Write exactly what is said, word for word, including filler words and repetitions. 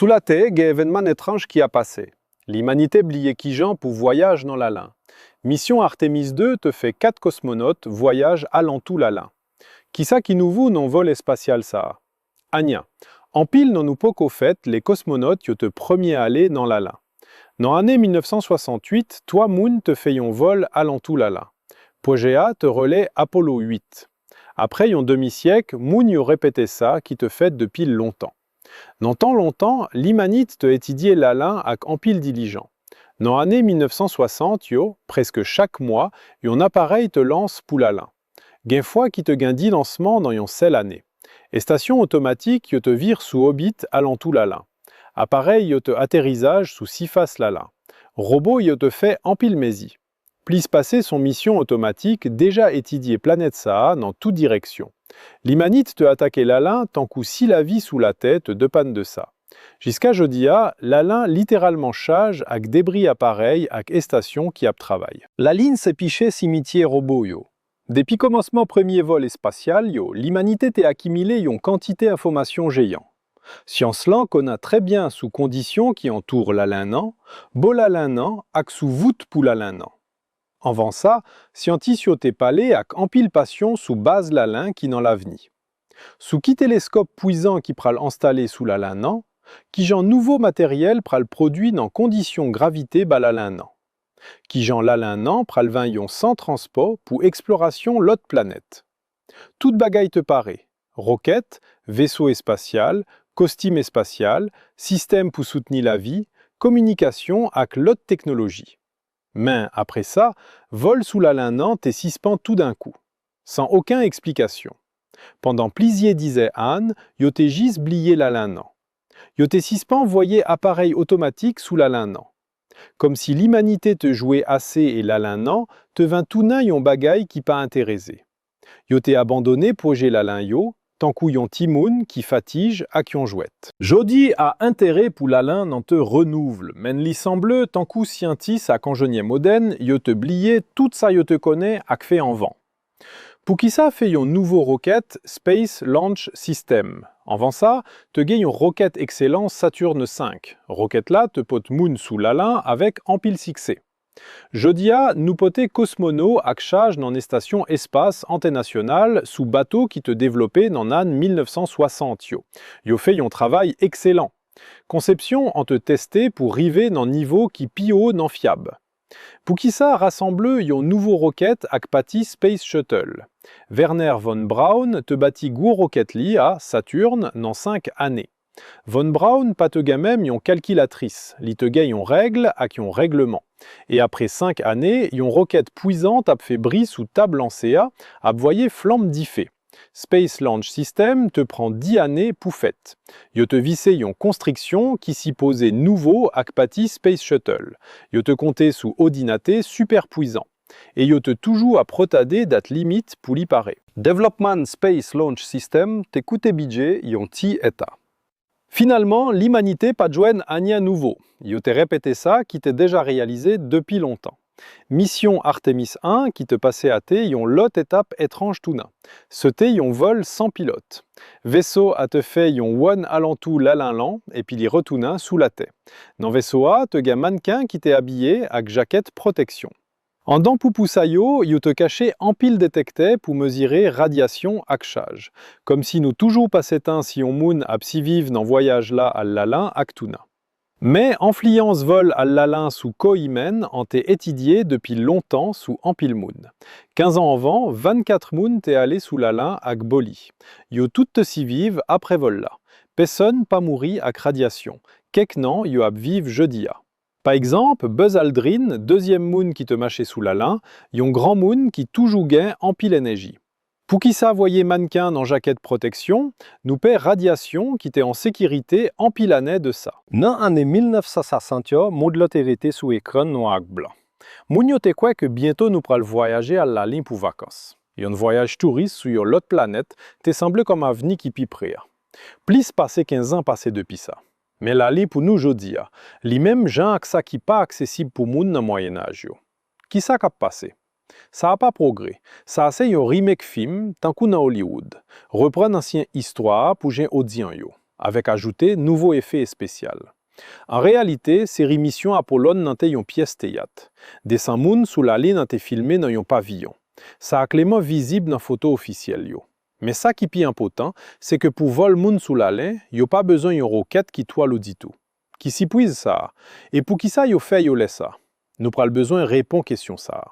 Sou Latè, gen evènman etranj ki ap pase. Limanite bliye kijan pou vwayaj nan Lalin. Misyon Artemis de te fè kat kosmonòt vwayaj alantou Lalin. Kisa ki nouvo nan vòl espasyal sa a? Anyen. Anpil nan nou poko fèt lè kosmonòt yo te premye ale nan Lalin. Nan ane mil nèf san swasantuit, twa moun te fè yon vòl alantou Lalin. Pwojè a te rele Apollo uit. Apre yon demi syèk, moun yo repete sa ki te fèt depi lontan. Nan tan lontan, limanit te etidye Lalin ak anpil dilijan. Nan ane mil nèf san swasant yo, prèske chak mwa, yon aparèy te lans pou Lalin. Gen fwa ki te gen dis lansman nan yon sèl ane. Estasyon otomatik yo te vire sou òbit alantou Lalin. Aparèy yo te aterizaj sou sifas Lalin. Wobo yo te fè anpil mezi. Plis pase san misyon otomatik deja etidye planèt sa a nan tout direksyon. Limanit te atake Lalin tankou si lavi sou Latè te depann de sa. Jiska jodi a, Lalin literalman chaj ak debri aparèy ak estasyon ki ap travay. Lalin se pi chè simityè wobo yo. Depi kòmansman premye vòl espasyal yo, limanite te akimile yon kantite enfòmasyon jeyan. Syans lan konnen trè byen sou kondisyon ki antoure Lalin nan, bò Lalin nan ak sou wout pou Lalin nan. Anvan sa, syantis yo te pale ak anpil pasyon sou baz Lalin ki nan lavni. Sou ki teleskòp pwisan ki pral enstale sou Lalin nan, kijan nouvo materyèl pral pwodui nan kondisyon gravite ba Lalin nan. Kijan Lalin nan pral vin yon sant transpò pou eksplorasyon lòt planèt. Tout bagay te pare, wokèt, veso espasyal, kostim espasyal, sistèm pou soutni lavi, kominikasyon ak lòt teknoloji. Men, apre sa, vòl sou Lalin nan te sispann toudenkou, san okenn eksplikasyon. Pandan plizyè dizèn ane, yo te jis bliye Lalin nan. Yo te sispann voye aparèy otomatik sou Lalin nan. Kòmsi limanite te jwe ase e Lalin nan te vin tounen yon bagay ki pa enterese. Yo te abandone pwojè Lalin yo, tankou yon timoun ki fatige ak yon jwèt. Jodi a, enterè pou Lalin nan te renouvle, men li sanble tankou syantis ak enjenyè modèn yo te bliye tout sa yo te konnen ak fè anvan. Poukisa fè yon nouvo wokèt Space Launch System? Anvan sa, te gen yon wokèt ekselan Saturne senk. Wokèt la te pote moun sou Lalin avèk anpil siksè. Jodi a, nou pote kosmonòt ak chaj nan estasyon espas entènasyonal sou bato ki te devlope nan ane mil nèf san swasant yo. Yo fè yon travay ekselan. Konsepsyon an te teste pou rive nan nivo ki pi wo nan fyab. Poukisa rasanble yon nouvo wokèt ak pati Space Shuttle? Wernher von Braun te bati gwo wokèt li a Saturne nan senk ane. Von Braun pa te gen menm yon kalkilatris, li te gen yon règ ak yon règleman. E apre senk ane, yon wokèt pwisan t ap fè bri sou tab lanse a, ap voye flanm dife. Space Launch System te pran dis ane pou fèt. Yo te vise yon konstriksyon ki sipoze nouvo ak pati Space Shuttle. Yo te konte sou òdinatè sipè pwisan. E yo te toujou ap retade dat limit pou li pare. Devlopman Space Launch System te koute bidjè yon ti eta. Finalman, limanite pa t jwenn anyen nouvo. Yo te repete sa ki te deja reyalize depi lontan. Misyon Artemis en ki te pase a te yon lòt etap etranj tounen. Se te yon vòl san pilòt. Veso a te fè yon wonn alantou Lalin lan epi li retounen sou Latè. Nan veso a, te gen mannken ki te abiye ak jakèt pwoteksyon. Anndan poupou sa yo, yo te kache anpil detektè pou mezire radyasyon ak chaj, kòmsi nou toujou pase tan si yon moun ap siviv nan vwayaj la al Lalin ak tounen. Men, enfliyans vòl al Lalin sou kò imen an te etidye depi lontan sou anpil moun. Kenz an anvan, vennkat moun te ale sou Lalin ak bò li. Yo tout te siviv apre vòl la. Pèsonn pa mouri ak radyasyon. Kèk nan yo ap viv jodi a. Pa egzanp, Buzz Aldrin, dezyèm moun ki te mache sou Lalin, yon granmoun ki toujou gen anpil enèji. Poukisa voye mannken nan jakèt pwoteksyon? Nou pè radyasyon ki te an sekirite anpil ane de sa. Nan ane mil nèf san swasant yo, mond lan te rete sou ekran nwa ak blan. Moun yo te kwè ke byento nou pral vwayaje al Lalin pou vakans. Yon vwayaj touris sou yon lòt planèt te sanble kòm avni ki pi pre a. Plis pase kenz an pase depi sa. Men Lalin pou nou jodi a, li menm jan ak sa ki pa aksesib pou moun nan Mwayen Aj yo. Kisa k ap pase? Sa a pa pwogrè. Sa a se yon remake fim, tankou nan Hollywood. Reprann ansyen istwa a pou jèn odyan yo. avèk ajoute nouvo efe espesyal. An reyalite, seri Misyon Apolòn nan te yon pyès teyat. Desan moun sou Lalin an te filme nan yon paviyon. Sa a klèman vizib nan foto ofisyèl yo. Men sa ki pi enpòtan, se ke pou vòl moun sou Lalin, yo pa bezwen yon wokèt ki twò lou ditou. Ki sipriz sa a? E poukisa yo fè yo lè sa? Nou pral bezwen reponn kesyon sa a.